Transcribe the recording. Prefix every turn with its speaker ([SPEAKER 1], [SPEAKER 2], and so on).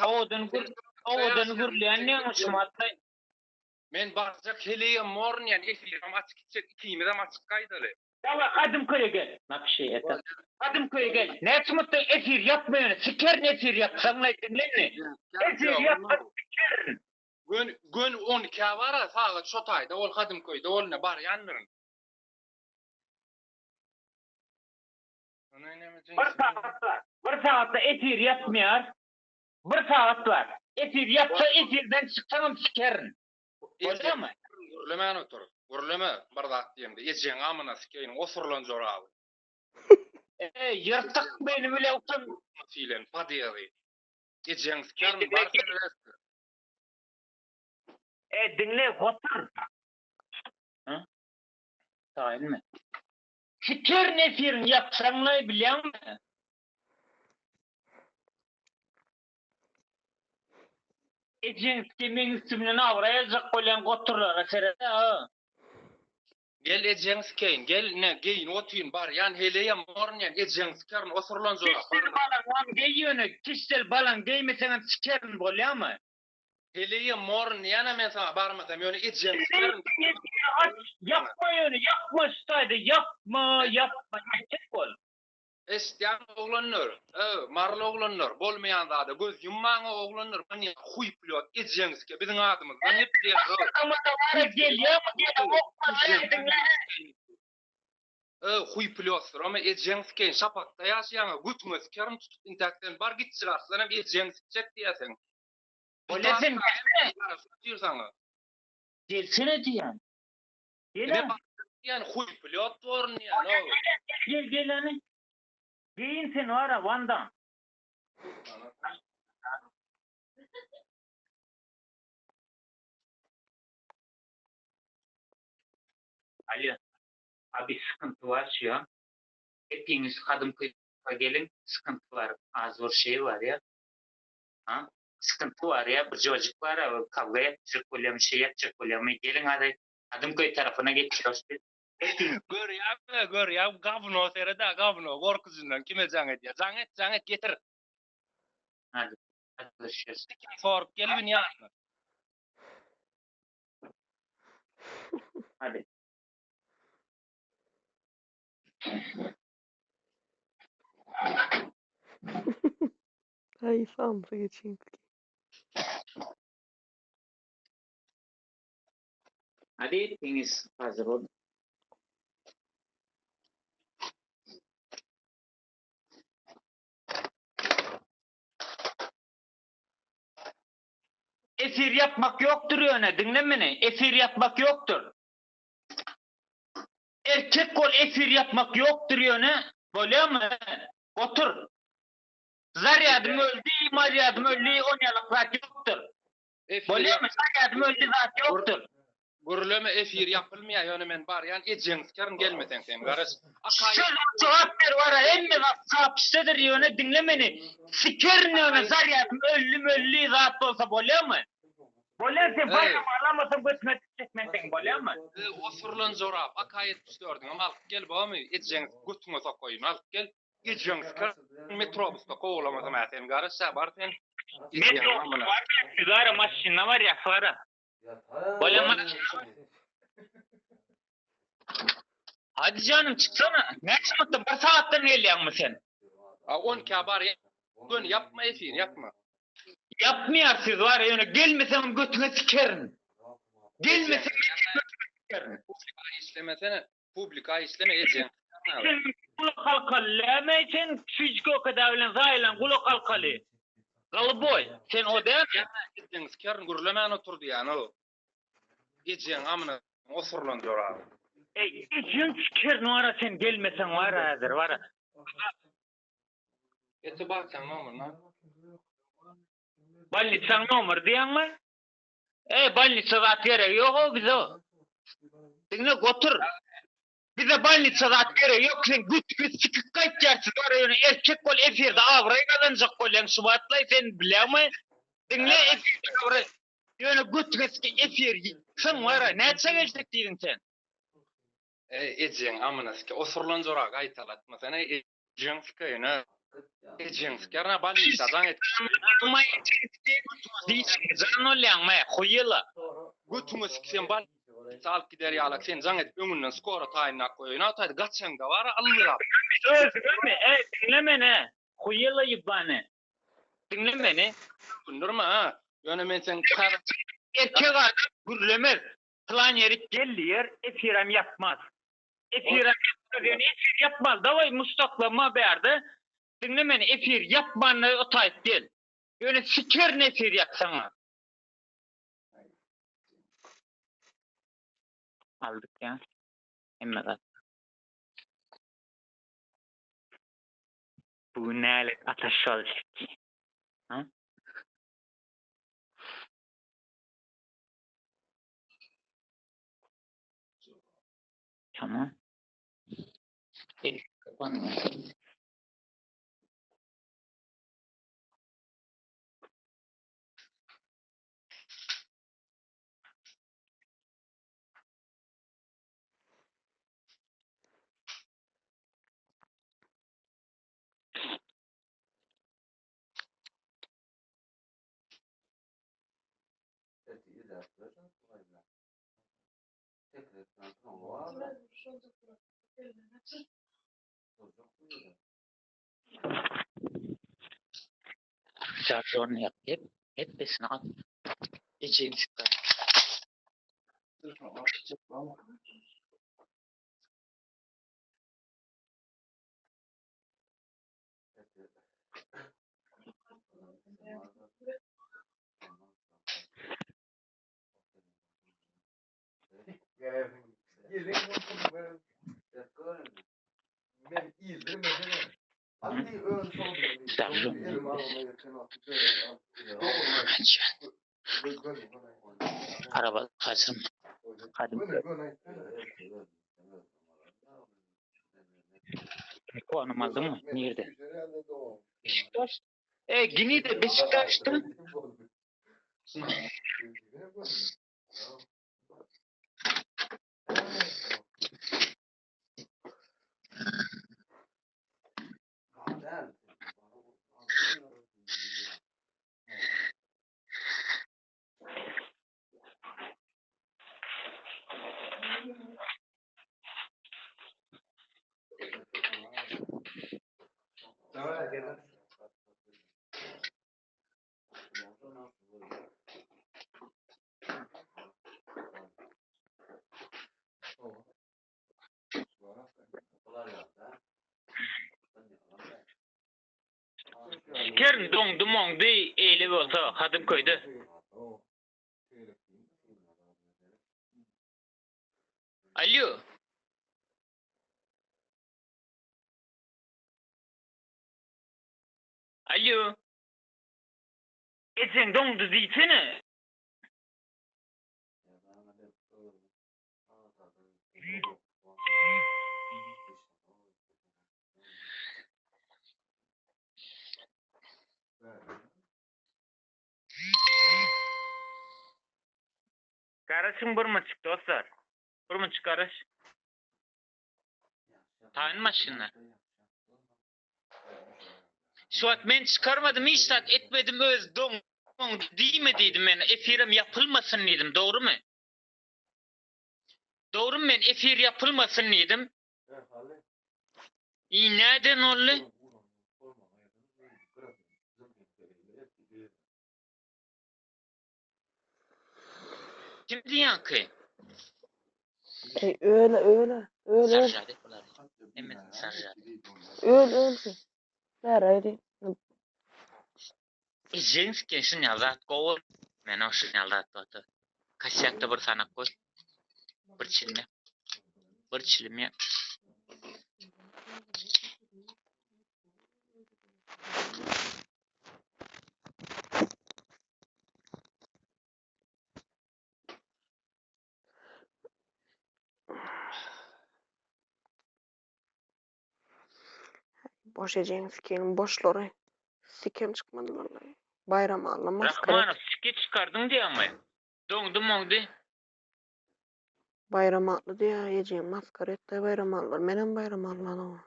[SPEAKER 1] Owadan gür owadan gürleýän diýýäňmi şumatlaý.
[SPEAKER 2] Men barjak heleýem borun ýan efirem açyk gitjek ikimizem açyk gaýdaly.
[SPEAKER 1] Dawa gadym köýe gel. Napişi eta. Gadym köýe gel. Näçe mutda efir ýapma ýöne sikerin efir ýapsaňlaý diňle indi. Efir ýapsaň sikerin.
[SPEAKER 2] Göni göni on ikä bara sagat şo taýda bol gadym köýde bol ine barýandyryn.
[SPEAKER 1] Bir sagat bar. Bir sagatda efir ýapmaýar. Bir sagat bar. Efir ýapsa efirden çyksaňam sikerin. Bolýamy?
[SPEAKER 2] Gürlemän otur. Gürleme bir zat diýemde ejeň amyna sikeýin osurylan joraby.
[SPEAKER 1] Eý ýyrtyk meni bile utan.
[SPEAKER 2] Silen podýezi. Ejeň sikerin bar silwestr.
[SPEAKER 1] Eý diňle gotur. Taýynmy? Sikerin efiriňi ýapsaňlaý bilýäňmi? Ejeňki meň üstümden abraý aljak bolýan goturlara seret-ä.
[SPEAKER 2] Gel ejeňi sikeýin, gel ine geýinip otyryn barýan heleýem borun ýan ejeňi sikerin osurylan jorap
[SPEAKER 1] Kişdel balaňam geý ýöne kişdel balaň geýmeseňem sikerin bolýamy.
[SPEAKER 2] Heleýem morun diýýänä men saňa barmasam ýöne ejeňi sikerin.
[SPEAKER 1] Aç ýapma ýöne ýapma şu taýda ýapma ýapma erkek bol.
[SPEAKER 2] Eşitýäňmi oglanlar? Öw, maryly oglanlar, bolmaýan zada göz ýummaň oglanlar, manya huý plýot, ejeňi sike, biziň adymyzdan gepleýär öw. Öw, huý plýotsyrama, ejeňi sikeýin, şapakda ýaşaýaňa, götüňe sikerin tutup intäk sen, bar gitjik arslanam ejeňi sikjek diýýä seň.
[SPEAKER 1] Bolýa sen gelsene.
[SPEAKER 2] Garaşyp otyr saňa.
[SPEAKER 1] Gelsene diýýän. Gel-ä.
[SPEAKER 2] Diýýän huý plýot borun diýýän ow.
[SPEAKER 1] Gel gel hany. Geýin sen wara wandam. Alýo. Abi sıkıntı bar şu ýa. Hepiniz kadymky geliň sıkıntı bar az bir şey bar ýa. Ha? Sıkıntı bar ýa bir jojik bar a kawga ýapjak bolýamy şey ýapjak bolýamy geliň hadi Adymköý tarapyna geçýäris biz.
[SPEAKER 2] Görýäňmi, görýäňmi, gawno sered-ä, gawno, gorkujyndan kime jaň edýär. Jaň et, jaň et, getir.
[SPEAKER 1] Hadi, hadi görüşürüz.
[SPEAKER 2] Sorup gel bin ýanyna.
[SPEAKER 1] Hadi.
[SPEAKER 3] Aý samsyk içiňki.
[SPEAKER 1] Hadi hepiniz hazır olun. Efir ýapmak ýokdur ýöne diňle meni efir ýapmak ýokdur. Erkek bol efir ýapmak ýokdur ýöne bolýamy otur. Zarýadym öldi marýadym öldi onýalyk zat ýokdur. Bolýamy zarýadym öldi zat ýokdur.
[SPEAKER 2] Gürleme efir ýapylmaýar ýöne men barýan ejeňi sikerin gelmeseň sen garaş.
[SPEAKER 1] Şol jogap ber wara hemme zat zapişdedir ýöne diňle meni sikerin ýöne zarýadym öldi möldi zat bolsa bolýamy. Bolýa sen baýram alamasaň götüňe tikjek men seň bolýamy.
[SPEAKER 2] Osurylan jorap AK 74-iňem alyp gel bormy ejeňi götüňe sokaýyn alyp gel. Ejeň siker metrobusda kowalamasam hä sen garaş hä bar sen.
[SPEAKER 1] Metrobus bar biz gara maşynda barýas gara. Bolýa Hadi janym çyksana. Näçe minutda bir sagatdan gelýäňmi sen?
[SPEAKER 2] A on ikä bar göni ýapma efir ýapma.
[SPEAKER 1] Ýapmaýar siz bar ýöne gelmeseňem götüňe sikerin. Gelmeseň götüňe sikerin.
[SPEAKER 2] Publika işlemesene. Publika işleme ejeň.
[SPEAKER 1] Sen gulak halkaly näme sen süýji köke bilen zaýalan gulak halkaly. Goluboý sen o dälmi?
[SPEAKER 2] Ejeň sikerin gürlemän otur diýýän o. Ejeň amyna osurylan joraby.
[SPEAKER 1] Eý ejeň sikerin wara sen gelmeseň wara häzir wara.
[SPEAKER 2] Ete baksaň nomeryna.
[SPEAKER 1] Bolnitsaň nomery diýýäňmi? Eý bolnitsa zat geregi ýogow bize. Diňle gotur. Bize bolnitsa zat geregi ýok sen götüňi sikip gaýtýarsyň bar ýöne erkek bol efirde abraý gazanjak bolýaň şubatlaý sen bilýäňmi? Diňle efirde abraý ýöne götüňe sikip efir ýyksaň bara näçe geljek diýdiň sen?
[SPEAKER 2] Eý ejeň amyna sike osurylan jora gaýtalatma sen eý ejeň sikeýin. Ejeň sikerna bolnisa jaň et.
[SPEAKER 1] Jan bolýaň me, huýla.
[SPEAKER 2] Götüňe siksem bolnisa alyp gider ýalak sen jaň edip öňünden skora taýynlap goýaýyn a taýda gaçaňda bara ylgap.
[SPEAKER 1] Özüňemi, e, diňle meni, huýla ýybany. Diňle meni.
[SPEAKER 2] Gündürme ha. Ýöne men seň
[SPEAKER 1] Erkek adam gürlemez. Plan ýeri gel diýer, efirem ýapmaz. Efirem ýapmaz, ýöne efir ýapmaly. Daway muşdaklama bärde. Diňle meni, efir ýapmany otaýyp gel. Ýöne sikerin efir ýapsaňa. Aldyk ýa. Hemme zat. Bu gün nälet ataş boldy. Ha? Tamam. El kapanma. Şarjörüni ýap, hep, hepbesini al. Ejeňi sikar. Araba kaçyrma. Kadym. Puanım aldın mı? Nirde? Beşiktaş. E Gini de Beşiktaş'ta. Sikerin doňdy moňdy eýle bolsa hadym köýde. Alýo. Alýo. Ejeň doňdy diýsene. Garaşyň bir munçuk dostlar. Bir munçuk garaş. Taýyn maşynlar. Şu wagt men çykarmadym hiç zat etmedim öz doň diýme diýdim men efirem ýapylmasyn diýdim dogrymy? Dogrymy men efir ýapylmasyn diýdim. I näden boldy? Kim diýýänki?
[SPEAKER 3] Ey öl öl öl öl.
[SPEAKER 1] Sarjady bular. Hemmesini sarjady.
[SPEAKER 3] Öl öl sen. Bäri
[SPEAKER 1] Ejeň siken şun ýaly zat gowy. Men o şun ýaly zat bolsa. Kasýakda bir sanak goý. Bir çilim ýak. Bir çilim ýak.
[SPEAKER 3] Boş ejeň sikeniň boşlary. Sikem çykmady vallahi. Bayram alla maskara.
[SPEAKER 1] Rahmanow siki çykardyň diýýäňmi? Doňdy moňdy.
[SPEAKER 3] Bayram atly diýýär ejeň maskara etdi Bayram allar. Menem Bayram allany.